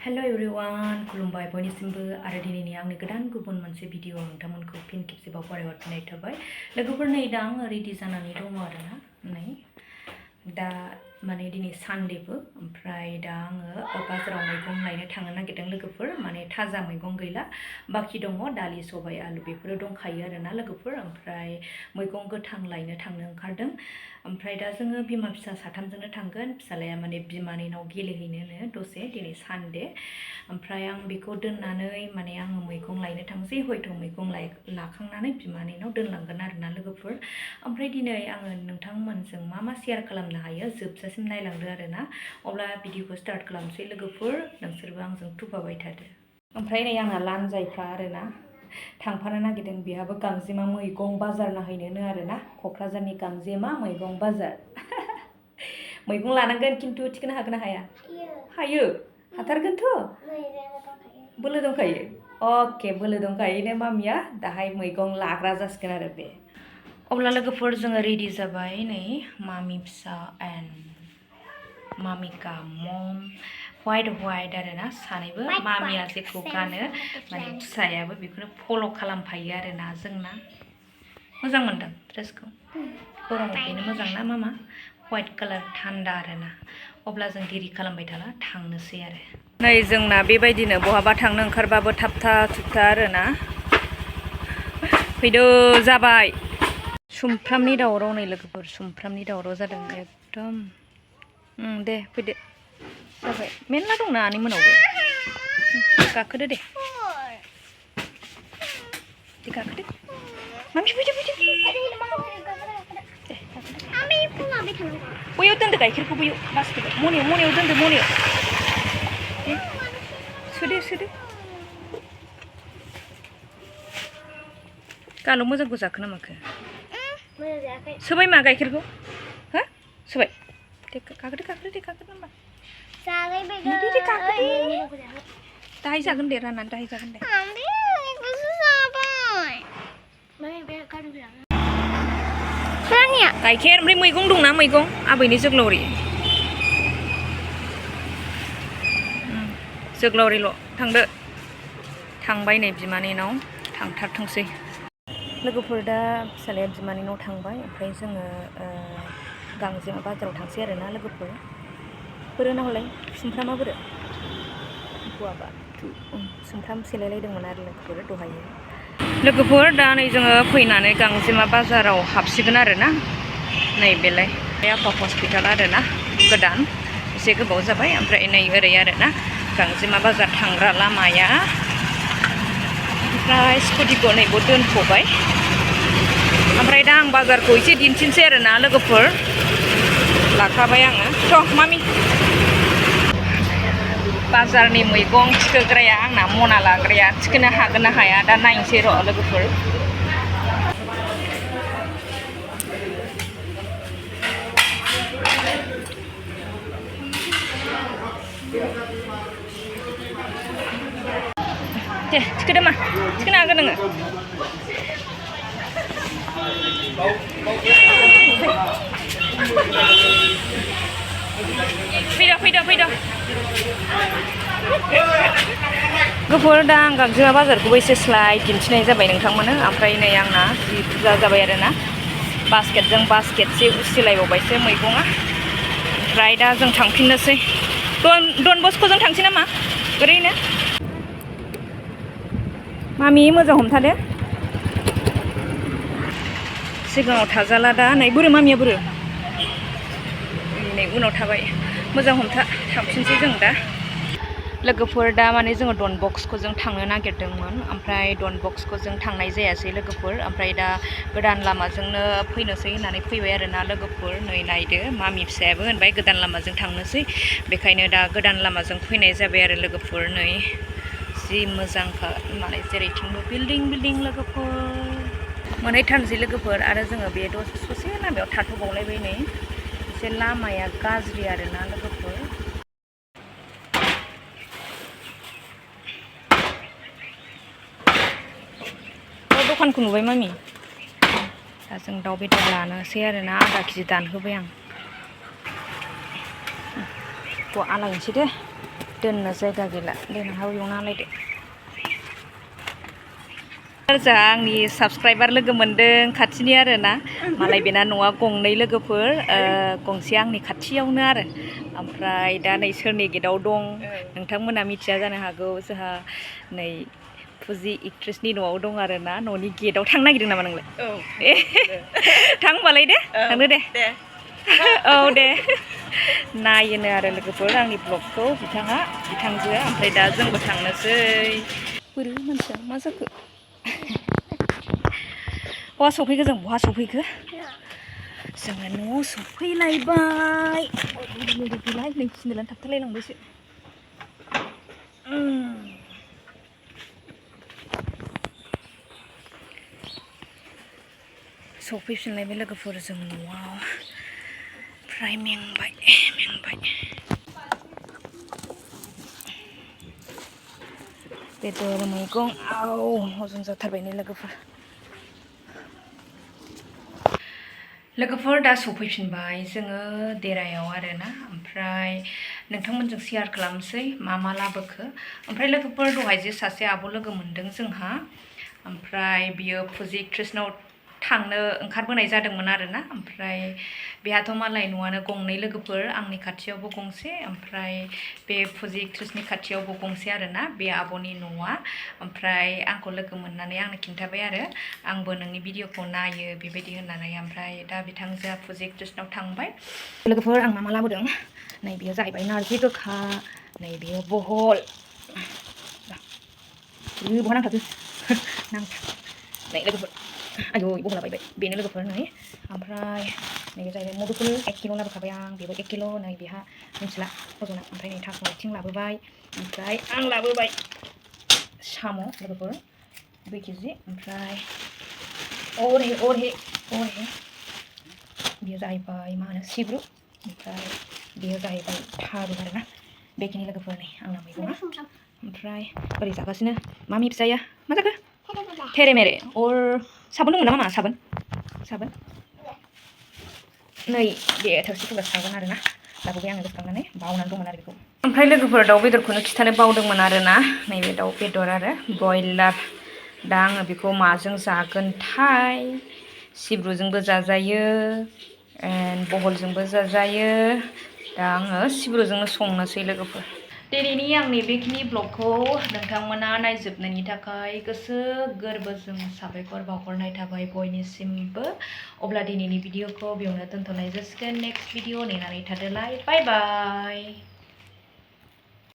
hello everyone खुलुमबाय बयनिसिमबो आरो दिनैनि आंनि गोदान गुबुन मोनसे भिडिअ नोंथांमोनखौ फिन खेबसेबाव फरायहरफिननाय थाबाय लोगोफोर नै दा आङो रेडि जानानै दङ आरोना नै दा माने दिनै सानडेबो ओमफ्राय दा आङो बाजाराव मैगं लायनो थांनो नागिरदों लोगोफोर माने थाजा मैगं गैला बाखि दङ दालि सबाय आलु बेफोरो दंखायो आरोना लोगोफोर ओमफ्राय मैगं गोथां लायनो थांनो ओंखारदों ओमफ्राय दा जोङो बिमा फिसा साथामजोंनो थांगोन फिसालाया माने बिमानिनाव गेलेहैनोनो दसे दिनै सानडे ओमफ्राय आं बेखौ दोननानै माने आङो मैगं लायनो थांसै हयथ' मैगं लाखांनानै बिमानिनाव दोनलांगोन आरोना लोगोफोर ओमफ्राय दिनै आङो नोंथांमोनजों मा शेयार खालामनो हायो जोबजासिम नायलांदो आरोना अब्ला भिडिअखौ स्टार्ट खालामसै लोगोफोर नोंसोरबो आंजों थुफाबाय थादो ओमफ्राय नै आंना लानजायफ्रा आरोना थांफानो नागिरदों बेहाबो गांजेमा मैगं बाजार नायहैनोनो आरोना क'क्राझारनि गांजेमा मैगं बाजार मैगं लानांगोन खिन्थु थिखोनो हागोन ना हाया हायो हाथारगोनथ' बोलो दंखायो अके बोलो दंखायोनो मामिया दाहाय मैगं लाग्रा जासिगोन आरो बे अब्ला लोगोफोर जोङो रेडि जाबाय नै मामि फिसा एन्ड मामिका मम व्हाइट आरोना सानैबो मामिया जेखौ गानो माने फिसायाबो बेखौनो फल' खालामफायो आरोना जोंना मोजां मोनदों ड्रेसखौ गरमाव बेनो मोजां ना मामा व्हाइट कालार थान्दा आरोना अब्ला जों देरि खालामबाय थाला थांनोसै आरो नै जोंना बेबायदिनो बहाबा थांनो ओंखारबाबो थाबथा थुबथा आरोना फैदो जाबाय सुमफ्रामनि दावराव नै लोगोफोर सुमफ्रामनि दावराव जादों एकदम दे फैदो जाबाय मेरला दंना आनै मोनावबो गाखोदो दे गाखोदो मामि फैदो बैयाव दोनदो गाइखेरखौ बैयाव बास्केटाव मनायाव दोनदो मनायाव सोदो गाल' मोजांखौ जाखो ना माखो सोबाय मा गाइखेरखौ हो सोबाय दे गाखोदो होनबा दाहाय जागोन दे राननानै दाहाय जागोन दे गाइखेर ओमफ्राय मैगं दंना मैगं आबैनि जोग्लावरिल' थांदो थांबाय नै बिमानैनाव थांथारथोंसै लोगोफोर दा फिसालाया बिमानैनाव थांबाय ओमफ्राय जोङो गांजेमा बाजाराव थांसै आरोना लोगोफोर बोरो ना हलाय सुमफ्रामा बोरो गुवाबा सुमफ्राम सेलायलायदोंमोन आरो लोगोफोर दहायो लोगोफोर दा नै जोङो फैनानै गांजेमा बाजाराव हाबसिगोन आरोना नैबेलाय आफा हस्पिटाल आरोना गोदान एसे गोबाव जाबाय ओमफ्राय नै ओरै आरोना गांजेमा बाजार थांग्रा लामाया ओमफ्राय स्कुटिखौ नैबो दोनथ'बाय ओमफ्राय दा आं बाजारखौ एसे दिन्थिनोसै आरोना लोगोफोर लाखाबाय आङो थ' मामि बाजारनि मैगं थिखोग्राया आंना मना लाग्राया थिखोनो हागोन ना हाया दा नायनोसै र' लोगोफोर दे थिखोदो मा थिखोनो हागोन नोङो फैद' गोफोर दा आं गांजेमा बाजारखौबो एसे स्लाइड दिन्थिनाय जाबाय नोंथांमोननो ओमफ्राय नै आंना जि बुरजा जाबाय आरोना बास्केटजों बास्केटसे उसिलायबावबायसो मैगङा ओमफ्राय दा जों थांफिननोसै डन बस्क'जों थांसै नामा ओरैनो मामि मोजां हमथादो सिगाङाव थाजाला दा नै बोरो मामिया बोरो नै उनाव थाबाय मोजां हमथा थांफिनसै जों दा लोगोफोर दा माने जोङो डन बस्क'खौ जों थांनो नागिरदोंमोन ओमफ्राय डन बस्क'खौ जों थांनाय जायासै लोगोफोर ओमफ्राय दा गोदान लामाजोंनो फैनोसै होननानै फैबाय आरोना लोगोफोर नै नायदो मामि फिसायाबो होनबाय गोदान लामाजों थांनोसै बेखायनो दा गोदान लामाजों फैनाय जाबाय आरो लोगोफोर नै जि मोजांखा माने जेरैथिंबो बिल्डिं लोगोफोर मोनहैथारनोसै लोगोफोर आरो जोङो बे ससे लामायाव थाथ'बावलायबाय नै एसे लामाया गाज्रि आरोना लोगोफोर दखानखौ नुबाय मामि दा जों दाउ बेदर लानोसै आरोना आधा केजि दानहोबाय आं आलायनोसै दे दोननो जायगा गैला देनांहाय एवना लायदो जोंहा आंनि साबस्क्राइबार लोगो मोनदों खाथिनि आरोना मालाय बेना न'आ गंनै लोगोफोर गंसे आंनि खाथियावनो आरो ओमफ्राय दा नै सोरनि गेटआव दं नोंथांमोना मिथिया जानो हागौ जोंहा नै फुजि एक्ट्रेसनि न'आव दं आरोना न'नि गेटआव थांनो नागिरदों नामा नोंलाय थां होनबालाय दे थांनो दे औ दे नायोनो आरो लोगोफोर आंनि ब्लगखौ बिथांजोआ ओमफ्राय दा जोंबो थांनोसै बोरै मानसिया मा जाखो बहा सफैखो जों बहा सफैखो जोङो न'आव सफैलायबाय नै सिन्देलानो थाबथालायलांबायसो सफैफिनलायबाय लोगोफोर जों न'आव ओमफ्राय मेंबाय बेदर मैगं हजम जाथारबाय नै लोगोफोर दा सफैफिनबाय जोङो देरायाव आरोना ओमफ्राय नोंथांमोनजों शेयार खालामसै मा लाबोखो ओमफ्राय लोगोफोर दहाय जे सासे आब' लोगो मोनदों जोंहा ओमफ्राय बियो फुजि एक्ट्रेसनाव थांनो ओंखारबोनाय जादोंमोन आरोना ओमफ्राय बेहाथ' मालाय न'आनो गंनै लोगोफोर आंनि खाथियावबो गंसे ओमफ्राय बे फुजि एक्ट्रेसनि खाथियावबो गंसे आरोना बे आब'नि न'आ ओमफ्राय आंखौ लोगो मोननानै आंनो खिन्थाबाय आरो आंबो नोंनि भिडिअखौ नायो बेबायदि होननानै ओमफ्राय दा बिथांजोआ फुजि एक्ट्रेसनाव थांबाय लोगोफोर आं मा लाबोदों नै बेयो जाहैबाय नारजि गोखा नै बेयो बहल बहा नांथारदो नै लोगोफोर आयौ बहला बायबाय बेनो लोगोफोर नै ओमफ्राय नै जाहैबाय मुदुफुल 1 किल' लाबोखाबाय आं बेबो 1 किल' नै बेहा मिथिला अजना ओमफ्राय नै थास' आथिं लाबोबाय ओमफ्राय आं लाबोबाय साम' लोगोफोर 2 केजि ओमफ्राय अरे बेयो जाहैबाय मा होनो सिब्रु ओमफ्राय बेयो जाहैबाय थारुन आरोना बेखिनि लोगोफोर नै आंना मैगङा ओमफ्राय ओरै जागासिनो मामि फिसाया मा जाखो थेरे मेरे साबोन दंमोन नामा साबोन नै बे थोरसि खुगा साबोन आरोना लाबोबाय आङो गोसोखांनानै बावनानै दंमोन आरो बेखौ ओमफ्राय लोगोफोर दाउ बेदरखौनो खिथानो बावदोंमोन आरोना नैबे दाउ बेदर आरो बयलार दा आङो बेखौ माजों जागोनथाय सिब्रुजोंबो जाजायो बहलजोंबो जाजायो दा आङो सिब्रुजोंनो संनोसै लोगोफोर दिनैनि आंनि बेखिनि ब्लगखौ नोंथांमोना नायजोबनायनि थाखाय गोसो गोरबोजों साबायखर बावहरनाय थाबाय बयनिसिमबो अब्ला दिनैनि भिडिअखौ बेयावनो दोनथ'नाय जासिगोन नेक्स्ट भिडिअ नेनानै थादोलाय बाय बाय